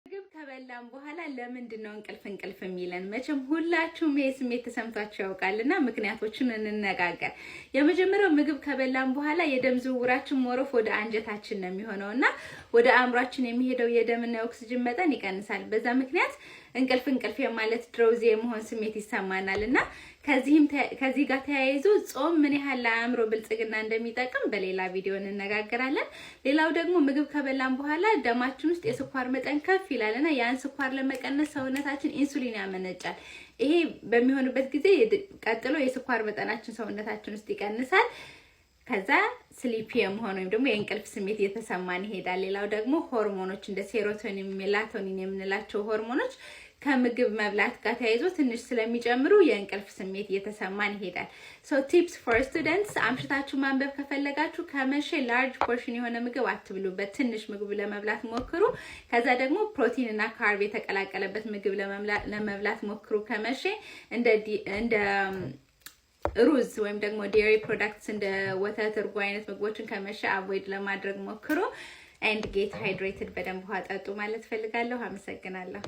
ምግብ ከበላን በኋላ ለምንድን ነው እንቅልፍ እንቅልፍ የሚለን? መቼም ሁላችሁም ይሄ ስሜት ተሰምቷችሁ ያውቃልና ምክንያቶችን እንነጋገር። የመጀመሪያው ምግብ ከበላን በኋላ የደም ዝውውራችን more of ወደ አንጀታችን ነው የሚሆነው እና ወደ አእምሯችን የሚሄደው የደምና የኦክስጅን መጠን ይቀንሳል። በዛ ምክንያት እንቅልፍ እንቅልፍ የማለት፣ drowsy የመሆን ስሜት ይሰማናል። እና ከዚህ ጋር ተያይዞ ጾም ምን ያህል ለአእምሮ ብልጽግና እንደሚጠቅም በሌላ ቪዲዮ እንነጋገራለን። ሌላው ደግሞ ምግብ ከበላን በኋላ ደማችን ውስጥ የስኳር መጠን ከፍ ይላል እና ያን ስኳር ለመቀነስ ሰውነታችን ኢንሱሊን ያመነጫል። ይሄ በሚሆንበት ጊዜ ቀጥሎ የስኳር መጠናችን ሰውነታችን ውስጥ ይቀንሳል። ከዛ sleepy የመሆን ወይም ደግሞ የእንቅልፍ ስሜት እየተሰማን ይሄዳል። ሌላው ደግሞ ሆርሞኖች እንደ serotonin፣ melatonin የምንላቸው ሆርሞኖች ከምግብ መብላት ጋር ተያይዞ ትንሽ ስለሚጨምሩ የእንቅልፍ ስሜት እየተሰማን ይሄዳል። So tips for students፣ አምሽታችሁ ማንበብ ከፈለጋችሁ ከመሸ large portion የሆነ ምግብ አትብሉ፣ በትንሽ ምግብ ለመብላት ሞክሩ። ከዛ ደግሞ ፕሮቲን እና carb የተቀላቀለበት ምግብ ለመብላት ሞክሩ። ከመሸ እንደ ሩዝ ወይም ደግሞ dairy products እንደ ወተት፣ እርጎ አይነት ምግቦችን ከመሸ avoid ለማድረግ ሞክሩ። And get hydrated፣ በደንብ ውሃ ጠጡ ማለት ፈልጋለሁ። አመሰግናለሁ።